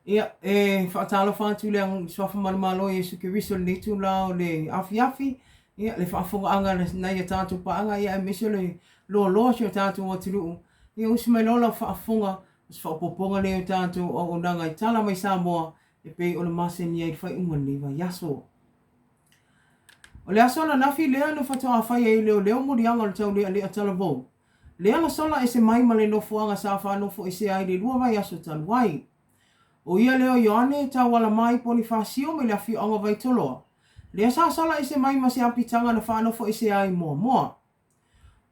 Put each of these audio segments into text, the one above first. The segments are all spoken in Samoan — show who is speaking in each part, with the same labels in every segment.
Speaker 1: Ia, e faatalofa atu i le Suafa Manumalo o Iesu Keriso i lenei itula o le afiafi, ia, le faafofogaaga a nai a tatou paaga, ia, aemaise o le loaloa o si o tatou atunuu. Ia, usi mai loa lau faafofoga, o se faaopoopoga lenei o tatou auaunaga i Tala mai Samoa e pei ona masani ai i le faaiuga o lenei vaiaso. O le aso ananafi lea na faatoa fai ai e leoleo moliaga o le taulealea talavou, lea na sola ese mai ma le nofoaga sa faanofoesea ai i le lua vaiaso talu ai. ʻO ia lea o Ioane tauala mai Ponifasio mai le afioaga o Vaitoloa, lea sa sola ese mai ma se apitaga na faanofoesea ai muamua.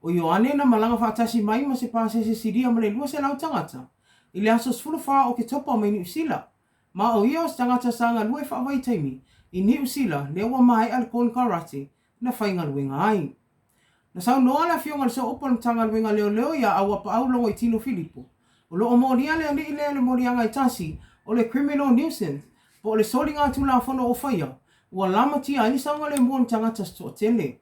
Speaker 1: ʻO Ioane na malaga faatasi mai ma se pasese silia ma le 200 tagata i le aso 14 o Oketopa mai Niu Sila, ma ʻo ia o se tagata sa galue faavaitaimi i Niu Sila lea ua maea le konekarate na faigaluega ai. Na saunoa le Afioga i le Sooupu o le Matagaluega Leoleo ia Auapaau Logoitino Filipo, o lo o molia le alii lea i le moliaga e tasi o le criminal nuisance po o le soligatulafono o faia ua lamatia ai le saogalemu o ni tagata se toatele.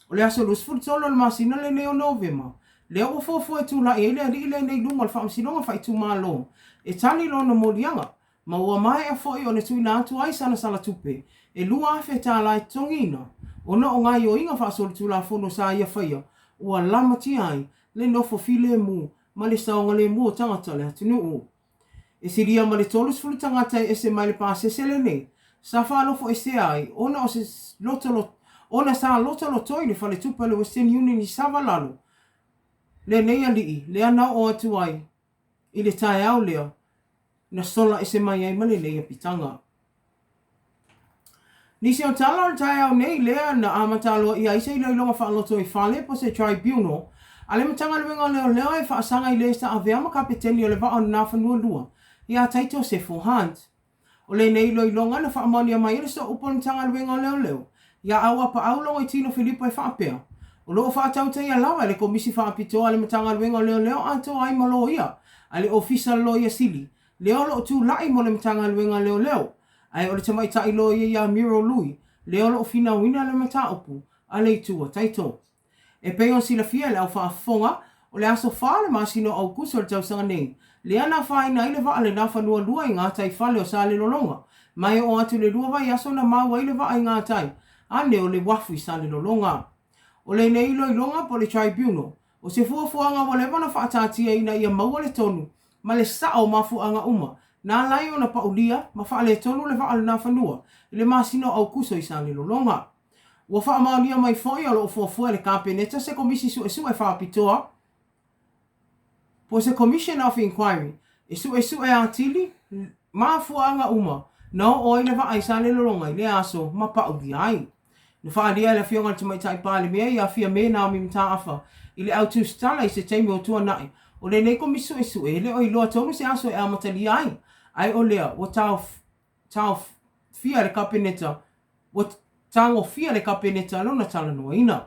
Speaker 1: O le aso 23 o le masina lenei o Novema, lea ua fuafua e tulai ai le alii lenei i luma o le Faamasinoga Faaitumalo e tali lona moliaga, ma ua maea foi ona tuuina atu ai sana sala tupe e $2,000 e totogiina, ona o gaoioiga faasolitulafono sa ia faia ua lamatia ai le nofo filemu ma le saogalemu o tagata o le atunuu. E silia ma le 30 tagata e ese mai le pasese lenei sa faalofoesea ai ona o se lotolo ona sa lotolotoi le faletupe o le Western Union i Savalalo lenei alii lea na oo atu ai i le taeao lea na sola ese mai ai ma lenei apitaga. Nisi o tala o le taeao nei lea na amata aloaia ai se iloiloga faalotoifale po o se tribunal a le Matagaluega o Leoleo e faasaga i le sa avea ma kapeteni o le vaa o le Nafanua 2 ia Taito Sefo Hunt. O lenei iloiloga na faamaonia mai ai le sooupu o le Matagaluega o Leoleo ia Auapaau Logoitino Filipo e faapea, O lo o faatautaia lava e le Komisi Faapitoa a le Matagaluega o Leoleo atoa ai ma loia a le Ofisa o le Loia Sili lea o lo o tulai mo le Matagaluega o Leoleo, ae o le tamaitai loia ia Muriel Lui lea o lo o finauina le mataupu a le itu a Taito. E pei ona silafia e le au faafofoga, o le aso 4 o le masina o Aukuso i le tausaga nei, lea na afaina ai le vaa le Nafanua 2 i gatai fale o Salelologa, ma e oo atu i le lua vaiaso na mau ai le vaa i gatai ane o le uafu i Salelologa. O lenei iloiloga po o le Tribunal, O se fuafuaga ua leva ona faataatia ina ia maua le tonu ma le sao o mafuaaga uma na ala ai ona paulia ma faaletonu le vaa o le Nafanua i le masina o Aukuso i Salelologa. Ua faamaonia mai foi o lo o fuafua e le Kapeneta se Komisi Suesue Faapitoa po o se Commission of Inquiry e suesue atili mafuaaga uma na oo ai le vaa i Salelologa i lea aso ma paulia ai. Na faaalia e le Afioga i le Tamaitai Palemia ia Fiame Naomi Mataafa i le au tusitala i se taimi o tuanai o lenei Komisi Suesue e le o iloa tonu se aso e amatalia ai, ae o lea ua taofia le Kapeneta ua tagofia le Kapeneta lona talanoaina.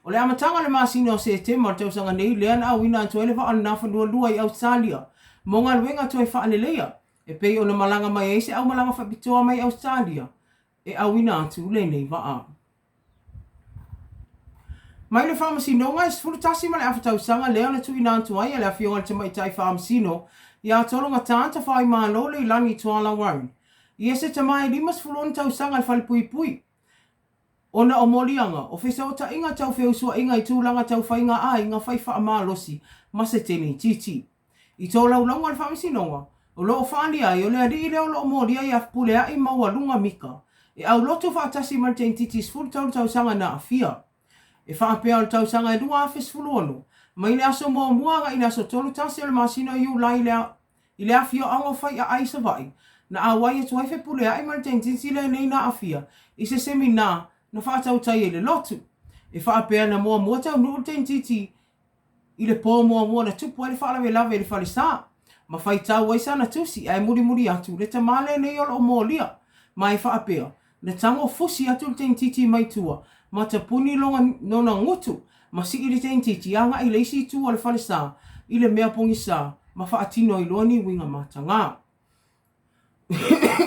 Speaker 1: O le amataga o le masina o Setema o le tausaga nei lea na auina atu ai le vaa o le Nafanua 2 i Ausetalia mo galuega toe faaleleia e pei ona malaga mai ai se aumalaga faapitoa mai Ausetalia e auina atu lenei vaa. Mai le Faamasinoga e 11 ma le afa tausaga lea na tuuina atu ai e le Afioga i le Tamaitai Faamasino ia Tologata Tafaoimalo Leilani Tuala Warren ia se tama e 56 tausaga i le falepuipui ona o moliaga o fesootaiga tau feusuaiga i tulaga tau faiga-aiga fai faamalosi ma se teneititi. I tolaulauga o le Faamasinoga, o lo o faaalia ai o le alii lea o lo o molia ia Fepuleai Maualuga Mika e aulotu faatasi ma le teneititi 13 tausaga na aafia. E faapea o le tausaga e 2016, mai le aso muamua agai i le aso 31 o le masina o Iulai i le afioaga o Faiaai i Savaii, na auai atu ai Fepuleai ma le teneititi lenei na aafia i se seminā na faatautaia i le lotu. E faapea na muamua taunuu le teneititi I le pō muamua na tupu ai le faalavelave i le falesa, ma faitau ai sana tusi ae mulimuli atu le tama lenei o lo o molia, ma e faapea, na tago fusi atu le teintiti mai tua ma tapuni lona gutu ma sii le teintiti agai i le isi itu o le falesa i le mea pogisa ma faatino ai loa ni uiga matagā.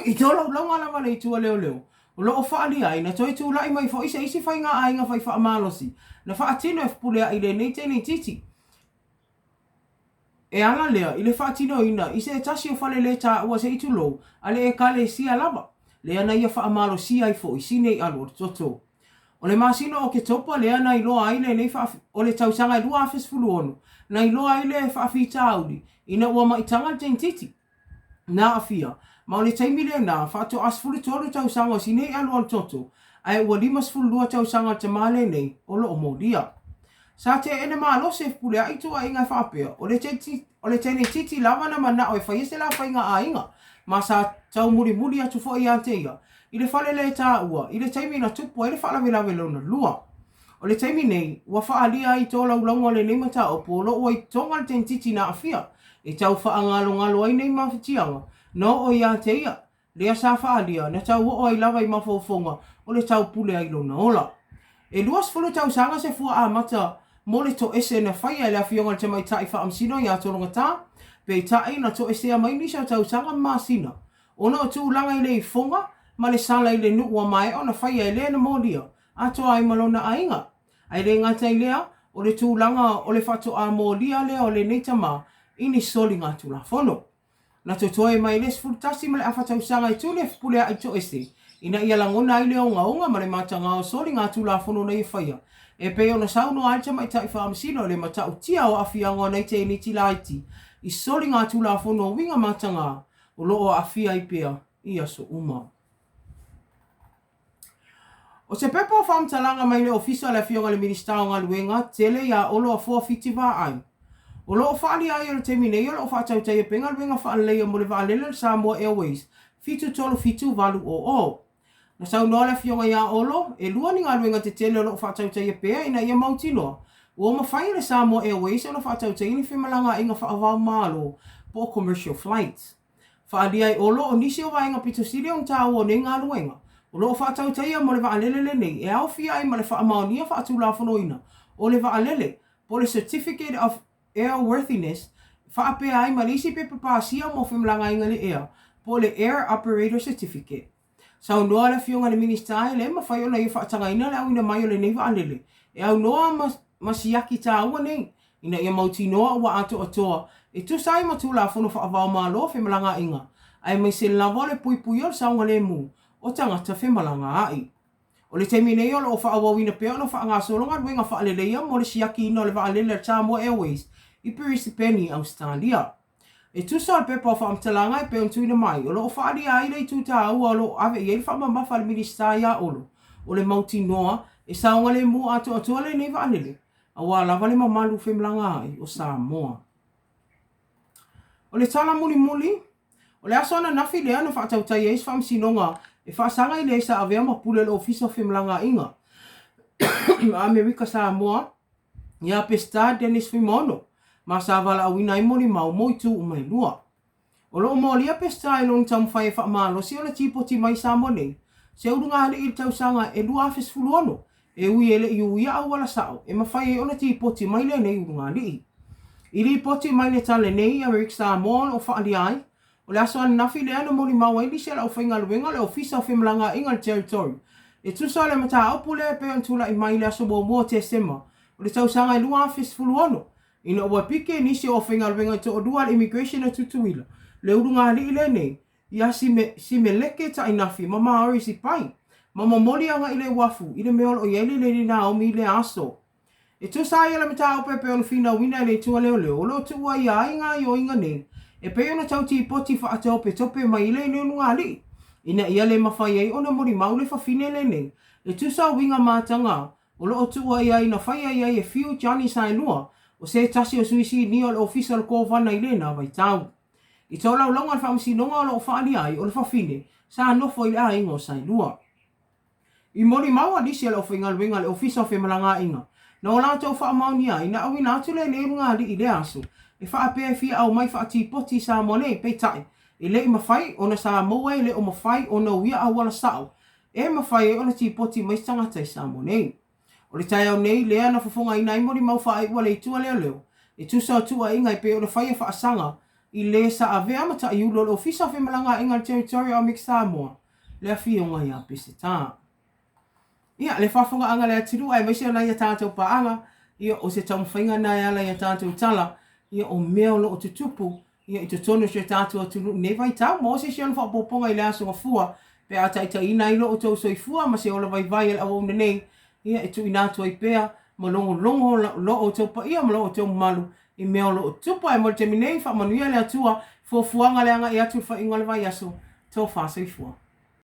Speaker 1: I tolaulauga lava le itu a leoleo, o lo o faaalia ai na toe tulai mai foi se isi faiga-aiga fai faamalosi na faatino e Fepuleai i lenei teine itiiti. E ala lea i le faatinoina i se tasi o fale le taua se i tulou a le Ekalesia lava, lea na ia faamalosia ai foi si nei alu o le toto. O le masina o Oketopa lea na iloa ai lenei o le tausaga e 2016 na iloa ai le faafitauli ina ua maitaga le tenititi na aafia, ma o le taimi lena faatoa 13 tausaga o si nei alu o le toto ae ua 52 tausaga o le tama lenei o lo o molia. Sa teena malosi e Fepuleai tuuaiga e faapea, o le o le tenetiti lava na manao e faia se la faiga aiga, ma sa taumulimuli atu foi ia te ia i le fale le taua i le taimi na tupu ai le faalavelave lona lua. O le taimi nei, ua faaalia ai i tolaulauga o lenei mataupu o lo o ua i toga le tenetiti na aafia e tau faagalogalo ai nei mafatiaga na oo ia te ia, lea sa faaalia na tau oo ai lava i mafaufauga o le taupule ai lona ola. E 20 tausaga se fua amata mo le toese na faia e le Afioga i le Tamaitai Faamasino ia Tologata, peitai na toesea mai nisi o tausaga ma masina ona o tulaga i le ifoga ma le sala i le nuu ua maea ona faia e le na molia atoa ai ma lona aiga. Ae le gata i lea, o le tulaga o le faatoa molia lea o lenei tama i ni soligatulafono. Na totoe mai le 11 ma le afa tausaga e tuli e Fepuleai toese ina ia lagona ai le ogaoga ma le matagao o soligatulafono na ia faia, e pei ona saunoa ai le tamaitai faamasino i le matautia o aafiaga o nai teniti laiti i soligatulafono o uiga mataga o lo o aafia ai pea i aso uma. O se pepa o faamatalaga mai le Ofisa a le Afioga i le Minisita o Galuega, Tele ia Olo Afoa Fiti Vaai. O lo o faaalia ai o le taimi nei o lo o faatautaia pea galuega faaleleia mo le vaalele o le Samoa Airways 737-800. Na saunoa le Afioga ia Olo, e lua ni galuega tetele o lo o faatautaia pea ina ia mautinoa ua mafai e le Samoa Airways ona faatautaia ni femalagaaiga faava-o-Malo po o commercial flights. Faaalia ai Olo o nisi o vaega pito sili ona taua o nei galuega o lo o faatautaia mo le vaalele lenei e aofia ai ma le faamaonia faatulafonoina o le vaalele po o le Certificate of Airworthiness faapea ai ma le isi pepa pasia mo femalagaaiga i le ea po o le Air Operator Certificate. Saunoa le Afioga i le Minisita e le mafai ona ia faatagaina le auina mai o lenei vaalele e aunoa ma ma siaki taua nei ina ia mautinoa ua atoatoa e tusa ai ma Tulafono Faavaomalo o Femalagaaiga aemaise lava o le puipuia o le saogalemu o tagata femalagaai. O le taimi nei o lo o faaauauina pea ona faagasolo galuega faaleleia mo le siakiina o le vaalele a le Samoa Airways i Perisipeni i Ausetalia. E tusa o le pepa o faamatalaga e pei ona tuuina mai, o lo o faaalia ai le itu taua o lo o ave i ai le faamamafa a le Minisita ia Olo, o le mautinoa e saogalemu atoatoa lenei vaalele, aua lava le mamalu femalagaai o Samoa. O le tala mulimuli, o le aso ananafi lea na faatautai ai se faamasinoga e faasaga i le sa avea ma pule o le Ofisa o Femalagaaiga a Amerika Samoa, ia Peseta Dennis Fuimaono, ma sa valaauina ai molimau mo itu uma e lua. O lo o molia Peseta i lona taumafai e faamalosi ona tipoti mai i Samoa nei se ulugalii i le tausaga e 2016, e ui e le i uia auala sao e mafai ai ona tipoti mai lenei ulugalii. I lipoti mai le tala nei i Amerika Samoa o lo o faaalia ai, O le aso ananafi lea na molimau ai nisi o le aufaigaluega o le Ofisa o Femalagaaiga o le Territory e tusa o le mataupu lea e pei ona tulai mai i le aso muamua o Tesema o le tausaga e 2016 ina ua pike nisi o aufaigaluega e toalua a le Immigration a Tutuila le ulugalii lenei ia Simeleke Tainafi ma Maori Sipai ma momoli agai i le uafu i le mea o lo o i ai le Lady Naomi i lea aso. E tusa ai o le mataupu e pei ona finauina e le Itu a Leoleo, o lo o tuuaia ai gaoioiga nei e pei ona tau tipoti faatopetope mai i le ulugalii, ina ia le mafai ai ona molimau le fafine lenei e tusa o uiga mataga o lo o tuuaia ai na faia i ai e Fiu Johnny Saelua, o se tasi o sui sinia o le Ofisa o le Kovana i lena vaitau. I tolaulauga a le Faamasinoga o lo o faaalia ai o le fafine sa nofo i le aiga o Saelua. I molimau a nisi o le aufaigaluega a le Ofisa o Femalagaaiga, na o latou faamaonia ai na auina atu lenei ulugalii i lea aso e faapea e fia aumai faatipoti i Samoa nei, peitai, e le i mafai ona sa maua e le o mafai ona uia auala sao e mafai ai ona tipoti mai se tagata i Samoa nei. O le taeao nei lea na fofogaina ai molimau faaiu a le Itu a Leoleo e tusa o tuuaiga e pei ona faia faasaga i le sa avea ma taiulu o le Ofisa o Femalagaaiga a le Territorial Army Samoa, le Afioga ia Peseta. Ia, le faafofogaaga a le atunuu aemaise o nai a tatou paaga, ia, o se taumafaiga lena e ala i a tatou tala. ia, o mea o lo o tutupu, ia, i totonu o si o tatou atunuu i lenei vaitau. Maua se isi ona faaopoopoga i le Aso Gafua pe a taitaiina ai lo outou soifua ma se ola vaivai a le auauna nei, ia, e tuuina atu ai pea ma logologo lo outou paia ma lo outou mamalu i mea o lo o tupu. Ae mo le taimi nei, faamanuia le Atua i fuafuaga le agai atu i le faaiuga o le vaiaso. Tofa soifua.